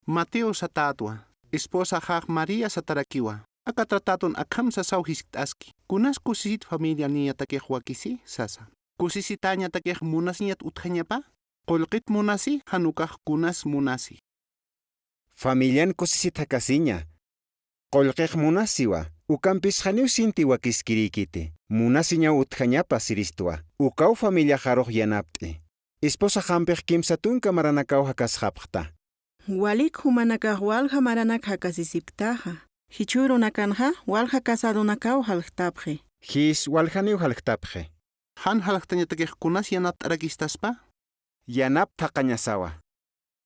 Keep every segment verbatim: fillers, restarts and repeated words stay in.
Mateo satätwa, esposaxax María satarakiwa. Aka tratätun akham sasaw jiskt'aski. Kunas kusisit familianiyatakix wakisi sasa. Kusisitäñatakix munasiñat utjañapa? Qullqit munasi, jan ukax kunas munasi. Familian kusisit jakasiña. Qullqix munasiwa, ukampis janiw sinti wakiskirïkiti. Munasiñaw utjañapa siristwa. Ukaw familiaxarux yanapt'i. Esposaxampix kimsa tunka maranakaw jakasxapxta. Walik jumanakax walja maranak jakasisipktaxa. Jichhürunakanxa walja casadonakaw jaljtapxi. Jis waljaniw jaljtapxi. Jan jaljtañatakix kunas yanapt'arakistaspa? Yanapt'añasawa.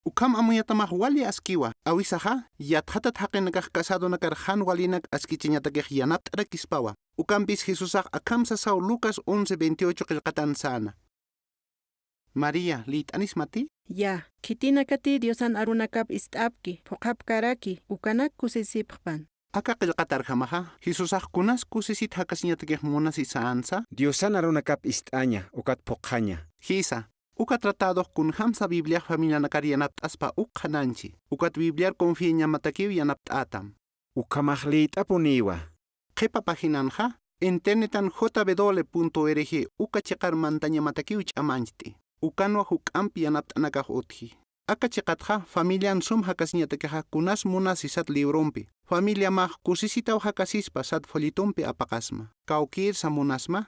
Ukham amuyatamax wali askiwa, awisaxa, yatxatat jaqinakax casadonakar jan walinak askichañatakix yanapt'arakispawa. Ukampis Jesusax akham sasaw Lucas once veintiocho qillqatan säna. María, ¿liyt'anismati? Ya, khitinakati Diosan arunakap ist'apki, phuqhapkaraki, ukanak kusisipxpan. Aka qillqatarjamaxa, Jesusax kunas kusisit jakasiñatakix munasi sänsa? Diosan arunakap ist'aña, ukat phuqhaña. Jisa, uka tratädox kunjamsa Bibliax familianakar yanapt'aspa uk qhanañchi, ukat Bibliar confiañamatakiw yanapt'ätam. Ukhamax liyt'apunïwa. Qhipa paginanxa, internetan J W punto org uka chiqar mantañamatakiw ch'amañcht'i. Ukanwa juk'amp yanapt'anakax utji. Aka chiqatxa familian sum jakasiñatakixa kunas munasi sat librompi, familiamax kusisitaw jakasispa sat folletompi apaqasma. Kawkïrsa munasma,